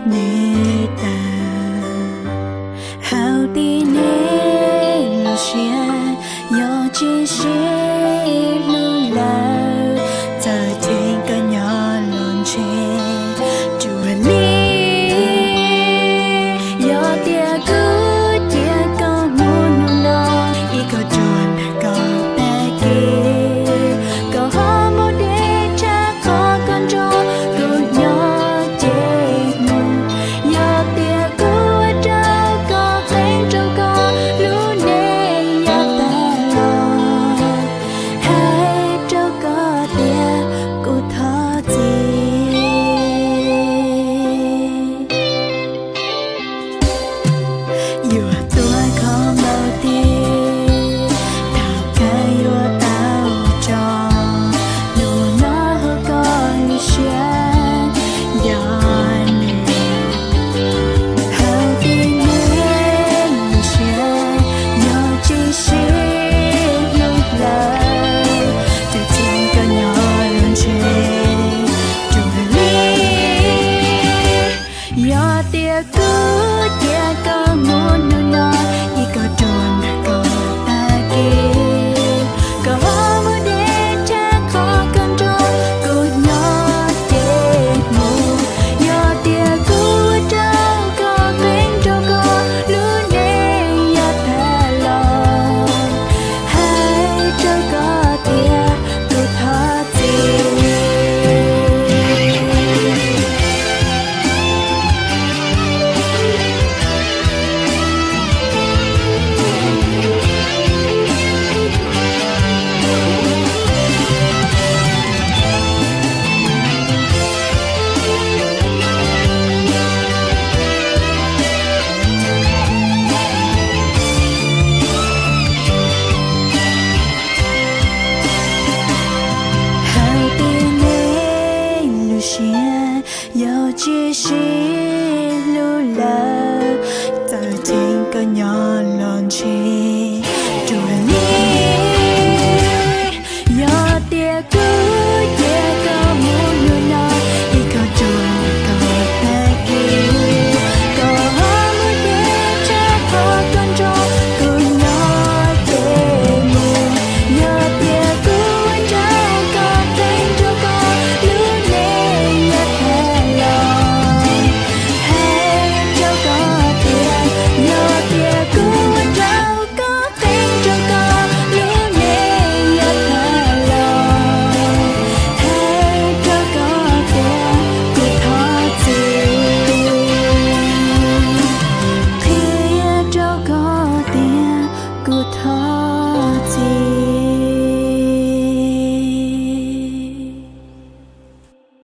Nws tawm hauv tib neeg lub siab, yog tsis sib hlub lawm, txawm ceeb koj nyob luag ntshe tsuas lig. Yog tias kuv cia koj mus hnub no, ib kauj ruam ntawm koj tag kis, koj ho mus deb tshaj qhov koj nrog kuv nyob ces mus. Yog tias kuv ua rau koj qeeb rau koj lub neej yav tag los, hais rau koj tias kuv thov txim. Yuav tuag kho npaum twg, thaum kawg yuav tau tso. Hnub no hauv koj lub siab, yog nws hauv tib neeg lub siab, yog tsis sib hlub lawm, txawm ceeb koj nyob luag ntshe tsuas lig. Yog tias kuv cia koj mus hnub no, ib kauj ruam ntawm koj tag kis, koj ho mus deb tshaj qhov koj nrog kuv nyob ces mus. Yog tias kuv ua rau koj qeeb rau koj lub neej yav tag los, hais rau koj tias kuv thov txim. Hauv tib neeg lub siab, yog tsis sib